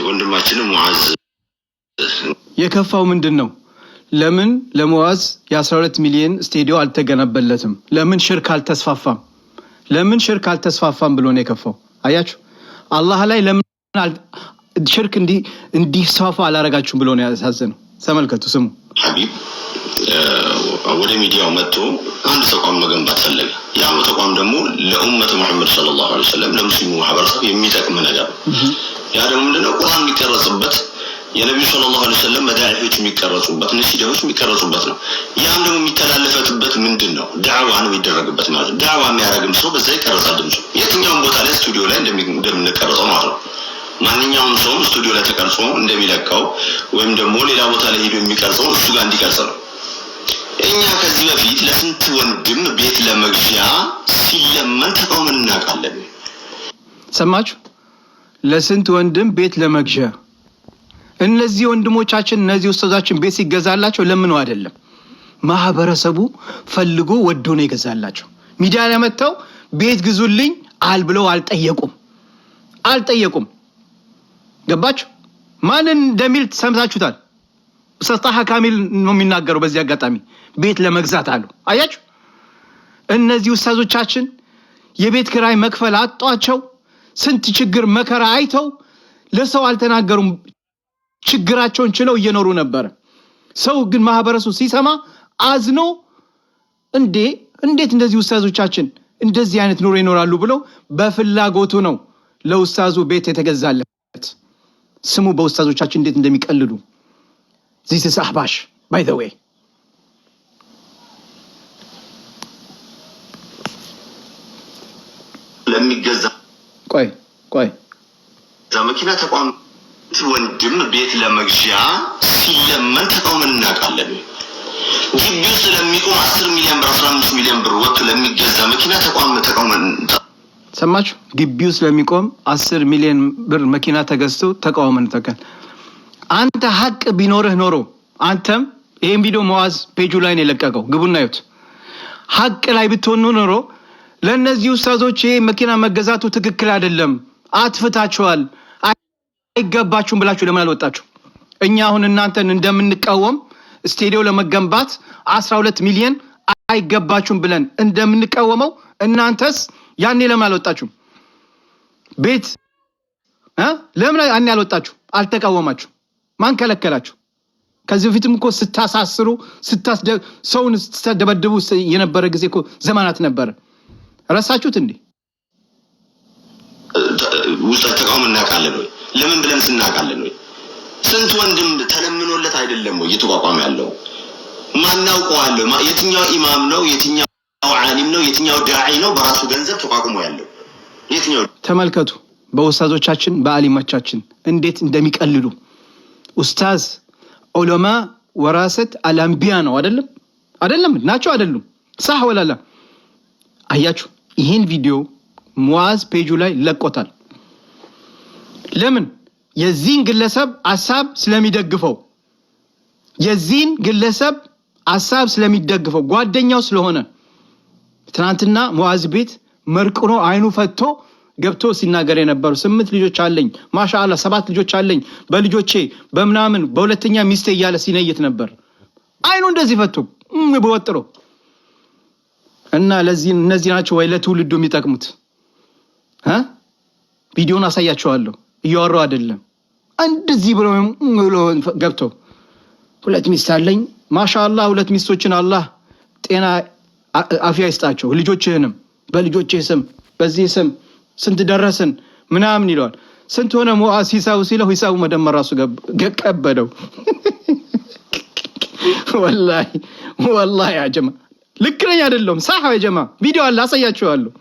ወንድማችንም ሙዓዝ የከፋው ምንድን ነው? ለምን ለሙዓዝ የ12 ሚሊዮን ስቴዲዮ አልተገነበለትም? ለምን ሽርክ አልተስፋፋም? ለምን ሽርክ አልተስፋፋም ብሎ ነው የከፋው። አያችሁ፣ አላህ ላይ ለምን ሽርክ እንዲስፋፋ አላረጋችሁም ብሎ ነው ያሳዘነው። ተመልከቱ፣ ስሙ። ሀቢብ ወደ ሚዲያው መጥቶ አንድ ተቋም መገንባት ፈለገ። ያ ተቋም ደግሞ ለኡመቱ ሙሐመድ ሰለላሁ ዐለይሂ ወሰለም ለሙስሊሙ ማህበረሰብ የሚጠቅም ነገር ነው። ያ ደግሞ ምንድነው? ቁርአን የሚቀረጽበት፣ የነቢዩ ሰለላሁ ዐለይሂ ወሰለም መዳዒዎች የሚቀረጹበት፣ ነሺዳዎች የሚቀረጹበት ነው። ያም ደግሞ የሚተላለፈበት ምንድን ነው? ዳዕዋ ነው የሚደረግበት ማለት ነው። ዳዕዋ የሚያደርግም ሰው በዛ ይቀረጻል ድምፁ። የትኛውም ቦታ ላይ ስቱዲዮ ላይ እንደምንቀረጸው ማለት ነው። ማንኛውም ሰውም ስቱዲዮ ላይ ተቀርጾ እንደሚለቀው ወይም ደግሞ ሌላ ቦታ ላይ ሄዶ የሚቀርጸው እሱ ጋር እንዲቀርጽ ነው። እኛ ከዚህ በፊት ለስንት ወንድም ቤት ለመግዣ ሲለመን ተቃውመን እናውቃለን። ሰማችሁ? ለስንት ወንድም ቤት ለመግዣ እነዚህ ወንድሞቻችን፣ እነዚህ ኡስታዛችን ቤት ሲገዛላቸው ለምነው አይደለም፣ ማህበረሰቡ ፈልጎ ወዶ ነው የገዛላቸው። ሚዲያ ላይ መጥተው ቤት ግዙልኝ አል ብለው አልጠየቁም አልጠየቁም። ገባችሁ? ማንን እንደሚል ሰምታችሁታል። ኡስታዝ ጣሃ ካሚል ነው የሚናገረው። በዚህ አጋጣሚ ቤት ለመግዛት አሉ። አያችሁ፣ እነዚህ ኡስታዞቻችን የቤት ኪራይ መክፈል አጧቸው፣ ስንት ችግር መከራ አይተው ለሰው አልተናገሩም። ችግራቸውን ችለው እየኖሩ ነበረ። ሰው ግን ማህበረሰቡ ሲሰማ አዝኖ እንዴ እንዴት እንደዚህ ኡስታዞቻችን እንደዚህ አይነት ኑሮ ይኖራሉ ብለው በፍላጎቱ ነው ለኡስታዙ ቤት የተገዛለት። ስሙ በኡስታዞቻችን እንዴት እንደሚቀልዱ። This is አህባሽ by the way። ለሚገዛ ቆይ ቆይ መኪና ተቋም ወንድም ቤት ለመግዣ ሲለመን ተቃውመን እናውቃለን። ግቢ ውስጥ ለሚቆም 10 ሚሊዮን ብር፣ 15 ሚሊዮን ብር ወጥቶ ለሚገዛ መኪና ተቋም ተቃውመን ሰማችሁ? ግቢ ውስጥ ለሚቆም 10 ሚሊዮን ብር መኪና ተገዝቶ ተቃውመን ተቀል። አንተ ሀቅ ቢኖርህ ኖሮ አንተም ይሄን ቪዲዮ መዋዝ ፔጁ ላይ ነው የለቀቀው፣ ግቡና እዩት። ሀቅ ላይ ብትሆኑ ኖሮ ለእነዚህ ኡስታዞች ይሄ መኪና መገዛቱ ትክክል አይደለም፣ አጥፍታችኋል፣ አይገባችሁም ብላችሁ ለምን አልወጣችሁ? እኛ አሁን እናንተን እንደምንቃወም ስቴዲዮ ለመገንባት 12 ሚሊዮን አይገባችሁም ብለን እንደምንቃወመው እናንተስ ያኔ ለምን አልወጣችሁም? ቤት ለምን ያኔ አልወጣችሁ? አልተቃወማችሁ? ማን ከለከላችሁ? ከዚህ በፊትም እኮ ስታሳስሩ ሰውን ስታደበድቡ የነበረ ጊዜ እኮ ዘመናት ነበረ። ረሳችሁት እንዴ? ውስጥ ተቃውሞ እናውቃለን ወይ? ለምን ብለን ስናውቃለን ወይ? ስንት ወንድም ተለምኖለት አይደለም ወይ እየተቋቋመ ያለው? ማናውቀዋለሁ። የትኛው ኢማም ነው? የትኛው ዓሊም ነው? የትኛው ዳዒ ነው በራሱ ገንዘብ ተቋቁሞ ያለው? የትኛው? ተመልከቱ፣ በኡስታዞቻችን በአሊሞቻችን እንዴት እንደሚቀልዱ። ኡስታዝ ዑለማ ወራሰት አልአንቢያ ነው አይደለም? አይደለም ናቸው አይደሉም? ሳህ ወላላ? አያችሁ፣ ይህን ቪዲዮ ሙዓዝ ፔጁ ላይ ለቆታል። ለምን? የዚህን ግለሰብ ሀሳብ ስለሚደግፈው፣ የዚህን ግለሰብ ሀሳብ ስለሚደግፈው ጓደኛው ስለሆነ። ትናንትና ሙዓዝ ቤት መርቅኖ አይኑ ፈቶ ገብቶ ሲናገር የነበሩ 8 ልጆች አለኝ፣ ማሻአላ 7 ልጆች አለኝ፣ በልጆቼ በምናምን በሁለተኛ ሚስቴ እያለ ሲነይት ነበር። አይኑ እንደዚህ ፈቶ በወጥሮ እና ለዚህ እነዚህ ናቸው ወይ ለትውልዱ የሚጠቅሙት? ቪዲዮን አሳያቸዋለሁ። እያወራሁ አይደለም። እንደዚህ ብሎ ብሎ ገብቶ 2 ሚስት አለኝ ማሻአላ፣ 2 ሚስቶችን አላህ ጤና አፊያ ይስጣቸው፣ ልጆችህንም በልጆችህ ስም በዚህ ስም ስንት ደረስን ምናምን ይለዋል። ስንት ሆነ ሙዓዝ ሂሳቡ ሲለው ሂሳቡ መደመር ራሱ ከበደው። ወላሂ ወላሂ ያ ጀማ ልክ ነኝ አይደለም? ሳህ ያ ጀማ ቪዲዮ አለ አሳያችኋለሁ።